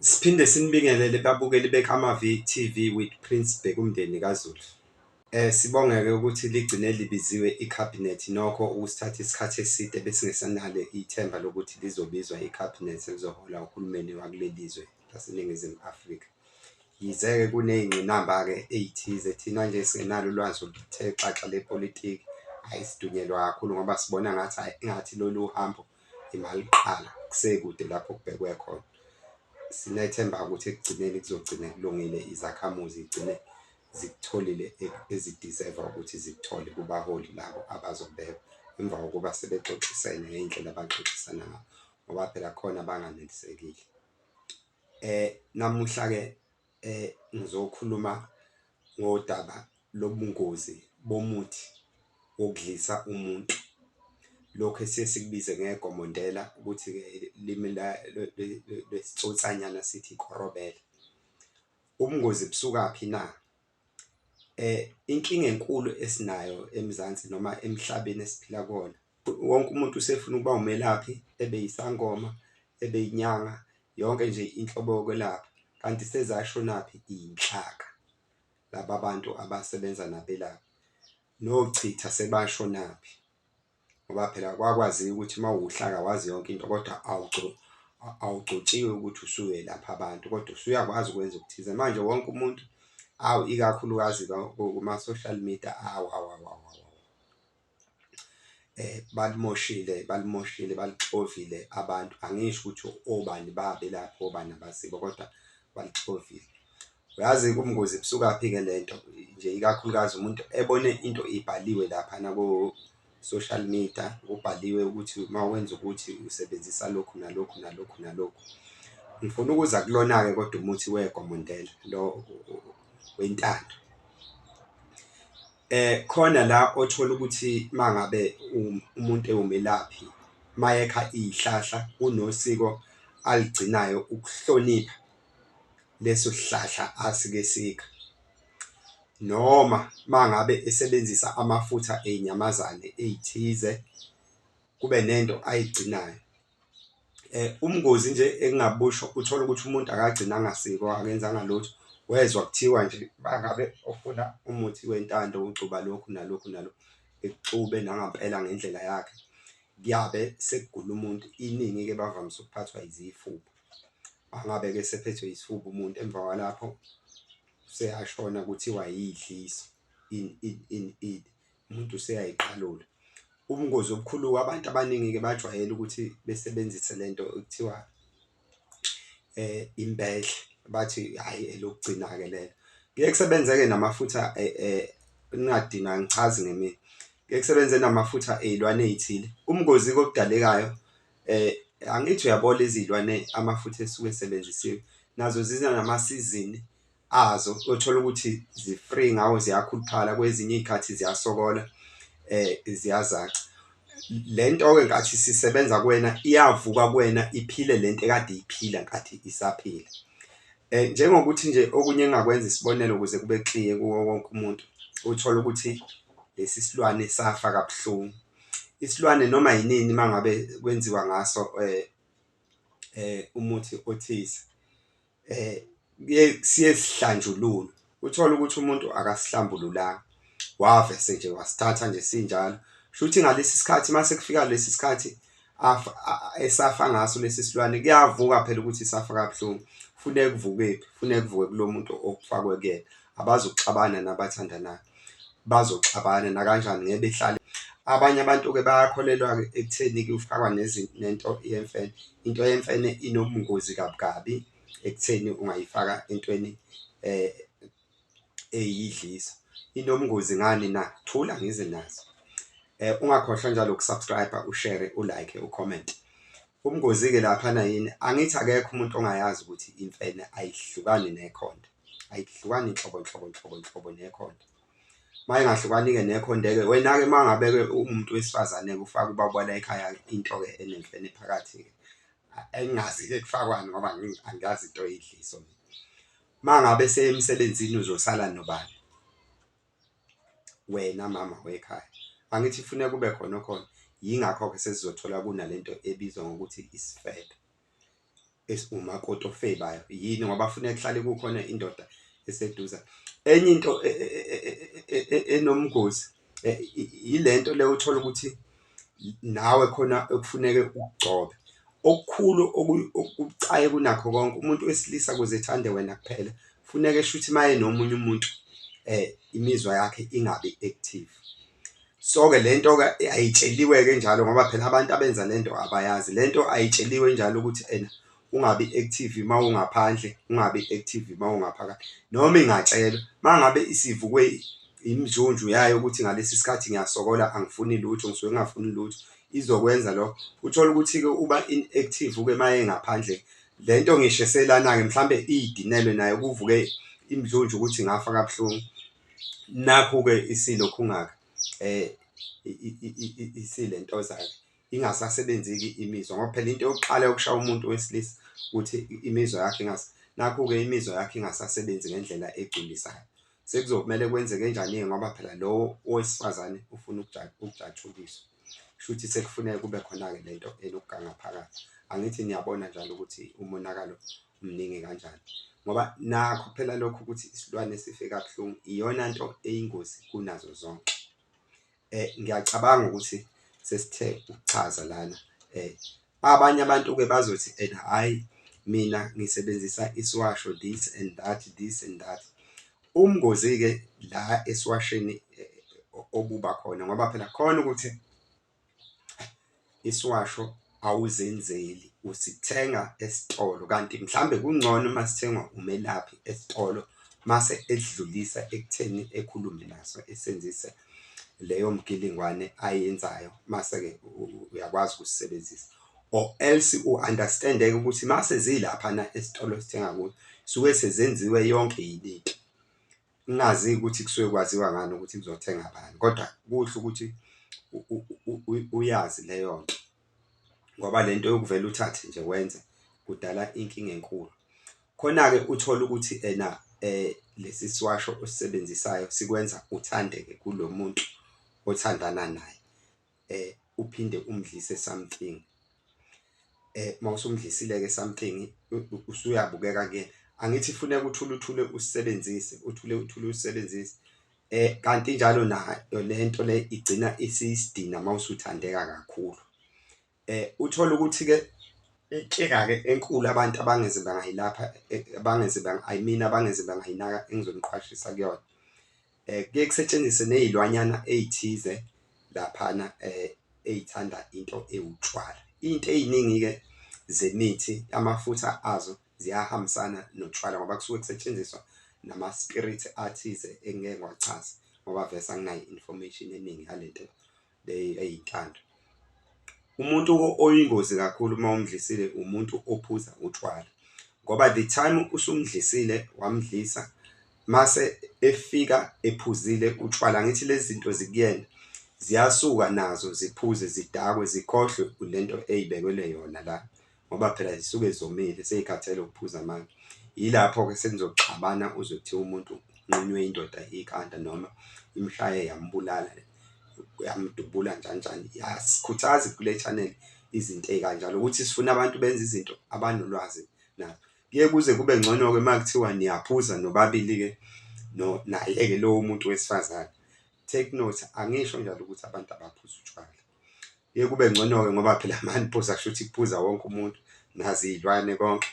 Siphinde sinibingelele babukeli beKamavi TV with Prince Bhekumndeni kaZulu. Sibonge-ke ukuthi ligcine libiziwe ikhabhinethi, nokho ukusithatha isikhathi eside besingesenalo ithemba lokuthi lizobizwa ikhabhinethi elizohola uhulumeni wakuleli zwe laseNingizimu Afrika. Yize-ke kuney'ngqinamba-ke ey'thize, thina nje esingenalo ulwazi oluthe xaxa lepolitiki, hhayi sidunyelwa kakhulu ngoba sibona ngathi hhayi engathi lolu hambo ingaluqala kusekude lapho okubhekwe khona. Sinethemba-ke ukuthi ekugcineni kuzogcina kulungile, izakhamuzi y'gcine zikutholile ezidizeva ukuthi zikuthole kubaholi labo abazobekwa emva kokuba sebexoxisene ngey'ndlela abaxoxisana ngayo, ngoba phela kukhona abanganelisekile. Namuhla-ke ngizokhuluma ngodaba lobungozi bomuthi wokudlisa umuntu, lokhu esiye sikubize ngegomondela ukuthi-ke limi lesitsotsanyana sithi ikorobela. Ubungozi busukaphi na? Inkinga enkulu esinayo eMzansi noma emhlabeni esiphila kuwona, wonke umuntu usefuna ukuba umelaphi, ebe isangoma, ebe inyanga, yonke nje inhlobo yokwelapha, kanti sezashonaphi iy'nhlaka, laba bantu abasebenza nabelaphi, nochitha sebashonaphi? Ngoba phela kwakwaziwa ukuthi uma uwuhlaka wazi yonke into kodwa awugcotshiwe ukuthi usuyelapha abantu kodwa usuyakwazi ukwenza okuthize. Manje wonke umuntu, awu ikakhulukazi kuma-social media, awu awu awu awu awu, balimoshile, balimoshile, balixovile abantu. Angisho ukuthi obani babelaphi obani abasibo kodwa balixovile. Uyazi-ke ubungozi busukaphi-ke le nto nje ikakhulukazi umuntu ebone into ibhaliwe laphana ko-social media, kubhaliwe ukuthi uma wenza ukuthi usebenzisa lokhu nalokhu nalokhu nalokhu. Ngifuna ukuza kulona-ke kodwa umuthi wegomondela lo wentando. Khona la othola ukuthi uma ngabe umuntu ewumelaphi mayekha iy'hlahla kunosiko alugcinayo ukuhlonipha leso sihlahla asike esikha, noma uma ngabe esebenzisa amafutha ey'nyamazane ey'thize, kube nento ayigcinayo. Ubungozi nje engingabusho uthole ukuthi umuntu akagcinanga siko, akenzanga lutho, wezwa kuthiwa nje uma ngabe ufuna umuthi wentando ugcoba lokhu nalokhu nalokhu, exube nangampela ngendlela yakhe, kuyabe sekugula umuntu. Iningi-ke bavamise ukuphathwa izifuba, angabe-ke esephethwe isifuba umuntu emva kwalapho useyashona kuthiwa yidliso ini ini ini ini, umuntu useyayiqalula. Ubungozi obukhulu-ke abantu abaningi-ke bajwayele ukuthi besebenzise lento ekuthiwa impehla, bathi hhayi elokugcina-ke lelo. Kuye kusebenze-ke namafutha ningadinwa angichazi ngeminye, kuye kusebenze namafutha ey'lwane ey'thile. Ubungozi-ke obudalekayo angithi uyabo lezi iy'lwane amafutha esuke esebenzisiwe nazo ziza namasizini azo othola ukuthi zi-free ngawo ziyakhuluphala, kwezinye iy'khathi ziyasokola ziyazaca. Le nto-ke nkathi isisebenza kuwena iyavuka kuwena iphile le nto ekade iyiphila nkathi isaphila. Njengokuthi nje okunye engingakwenza isibonelo ukuze kube clear kuwo wonke umuntu, uthole ukuthi lesi silwane safa kabuhlungu. Isilwane noma yinini uma ngabe kwenziwa ngaso umuthi othize kuye siye sihlanjululwe, uthole ukuthi umuntu akasihlambululanga wavese nje wasithatha nje sinjalo. Shuthi ngalesi sikhathi mase kufika lesi sikhathi afa esafa ngaso lesi silwane kuyavuka phela ukuthi safa kabuhlungu, funeka kuvukephi? Funeka kuvuke kulo muntu okufakwe kuyena, abazukuxabana nabathandanayo, bazoxabana nakanjani ngeke behlale. Abanye abantu-ke bayakholelwa-ke ekutheni kufakwa nento yemfene, into yemfene inobungozi kabi kabi ekutheni ungayifaka entweni eyidliso. Inobungozi ngani na? Thula ngize nazo. Ungakhohlwa njalo uku-subscribe-a, ushere, u-like, ukhomente. Ubungozi-ke laphana yini? Angithi akekho umuntu ongayazi ukuthi imfene ayihlukani nekhonde, ayihlukani nhlobo nhlobo nhlobo nhlobo nekhonde. Uma ingahlukani-ke nekhonde-ke, wena-ke uma ngabe-ke uwumuntu wesifazane-ke ufake ubaba walay'khaya-ke into-ke enemfene phakathi-ke, engingazi-ke kufakwani ngoba angiyazi into eyidliso mina. Uma ngabe eseya emsebenzini uzosala nobani? Wena mama wekhaya. Angithi kufuneka kube khona okhona, yingakho-ke sesizothola kunalento ebizwa ngokuthi isifebe. Umakoti ofebayo yini ngoba kufuneka kuhlale kukhona indoda eseduze. Enye into enobungozi ile nto le othola ukuthi nawe khona ekufuneke ukugcobe. Okukhulu okubucayi kunakho konke, umuntu wesilisa ukuze ethande wena kuphela, kufuneke shuthi uma enomunye umuntu imizwa yakhe ingabi active. So-ke le nto-ke ayitsheliwe-ke enjalo ngoba phela abantu abenza le nto abayazi, le nto ayitsheliwe enjalo ukuthi ena ungabi active uma ungaphandle, ungabi active uma ungaphakathi, noma ingatshelwa uma ngabe isivukwe imijunju yayo ukuthi ngalesi sikhathi ngiyasokola angifuni lutho, ngisuke ngingafuni lutho, izokwenza lokho. Uthole ukuthi-ke uba inactive-ke uma engaphandle, le nto ngisho eselana-ke mhlambe idinelwe naye kuvuke imijunju ukuthi ngafa kabuhlungu. Nakhu-ke isilokhungaka isilentoza-ke, ingasasebenzi-ke imizwa ngoba phela into yokuqala yokushaya umuntu wesilisa ukuthi imizwa yakhe nakhu-ke imizwa yakhe ingasasebenzi ngendlela egculisayo. Sekuzomele kwenzeke njani-ke ngoba phela lo owesifazane ufuna ukujatshuliswa, kushuthi sekufuneka kube khona-ke lento enokuganga phakathi. Angithi niyabona njalo ukuthi umonakalo mningi kanjani, ngoba nakho phela lokho ukuthi isilwane sife kabuhlungu iyona nto eyingozi kunazo zonke. Ngiyacabanga ukuthi sesithe ukuchaza lana. Abanye abantu-ke bazothi ena hhayi mina ngisebenzisa isiwasho this and that, this and that. Ubungozi-ke la esiwasheni obuba khona ngoba phela khona ukuthi isiwasho awuzenzeli, usithenga esitolo kanti mhlambe kungcono uma sithengwa umelaphi esitolo mase edlulisa ekutheni ekhulume naso esenzise leyo mgilingwane ayenzayo, mase-ke uyakwazi ukusisebenzisa or else u-understand-e-ke ukuthi mase zilaphana esitolo osithenga kuso suke sezenziwe yonke into. Ngingazi-ke ukuthi kusuke kwaziwa ngani ukuthi kuzothenga bani, kodwa kuhle ukuthi uyazi leyo nto ngoba lento yokuvele uthathe nje wenze kudala inkinga enkulu. Khona-ke uthole ukuthi ena lesi siwasho osisebenzisayo sikwenza uthandeke kulo muntu othandana naye, uphinde umdlise something. Uma usumdlisile-ke something usuyabukeka kuyena, angithi kufuneka uthule uthule usisebenzise, uthule uthule usisebenzise. Kanti njalo nayo le nto le igcina isiyisidina uma usuthandeka kakhulu. Uthole ukuthi-ke inkinga-ke enkulu abantu abangeze bangayilapha abangeze I mean abangeze bangayinaka engizoniqwashisa kuyona, kuye kusetshenziswe ney'lwanyana ey'thize laphana ey'thanda into ewutshwala. Iy'nto ey'ningi-ke zemithi amafutha azo ziyahambisana notshwala ngoba kusuke kusetshenziswa nama-spirit athize engeke ngiwachaze ngoba vese anginayo i-information eningi ngale nto le ey'ntando. Umuntu oyingozi kakhulu uma umdlisile umuntu ophuza utshwala ngoba the time usumdlisile wamdlisa mase efika ephuzile utshwala, angithi lezi zinto zikuyena ziyasuka nazo ziphuze zidakwe zikhohlwe lento ey'bekelwe yona la, ngoba phela zisuke zomile sey'khathele ukuphuza manje. Yilapho-ke senizoxabana uzwe kuthiwa umuntu unqunywe indoda ikhanda noma imshaye yambulala, yamdubula njani njani. Asikhuthazi kule channel izinto ey'kanjalo ukuthi sifuna abantu benze izinto abanolwazi nazo. Kuye kuze kube ngcono-ke uma kuthiwa niyaphuza nobabili-ke naye-ke lowo muntu wesifazane. Take note, angisho njalo ukuthi abantu abaphuza utshwala. Kuye kube ngcono-ke ngoba phela uma niphuza kushuthi kuphuza wonke umuntu, nazi iy'lwane konke,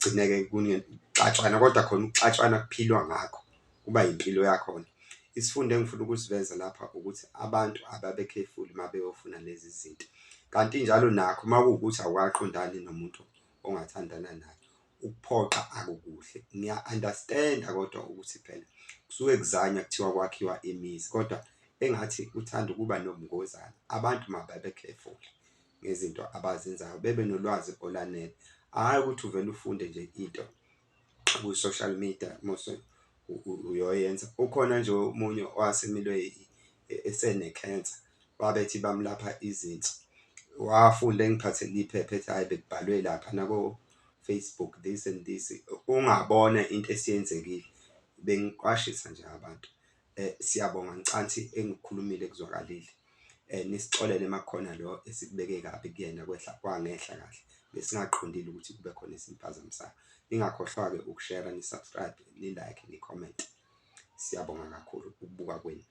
kugcine-ke kuxatshwana kodwa khona ukuxatshwana kuphilwa ngakho, kuba impilo yakhona. Isifundo engifuna ukusiveza lapha ukuthi abantu ababe careful uma beyofuna lezi zinto, kanti njalo nakho uma kuwukuthi awukaqondani nomuntu ongathandana naye, ukuphoqa akukuhle. Ngiya-understand-a kodwa ukuthi phela kusuke kuzanywa kuthiwa kwakhiwa imizi, kodwa engathi kuthanda ukuba nobungozana. Abantu mababe careful ngezinto abazenzayo, bebe nolwazi olwanele, hhayi ukuthi uvele ufunde nje into ku-social media mase uyoyenza. Ukhona nje omunye owasemilwe esene-cancer, babethi bamlapha izinso, wafunda engiphathele iphepha ethi hhayi bekubhalwe laphana ko-Facebook this and this, ungabona into esiyenzekile. Bengiqwashisa nje abantu. Siyabonga ngicathi engikukhulumile kuzwakalile. Nisixolele uma kukhona lo esikubeke kabi kuyena kwehla kwangehla kahle. Besingaqondile ukuthi kube khona esiniphazamisayo. Ningakhohlwa-ke ukushera, ni-subscribe, ni-like, ni-comment. Siyabonga kakhulu ukubuka kwenu.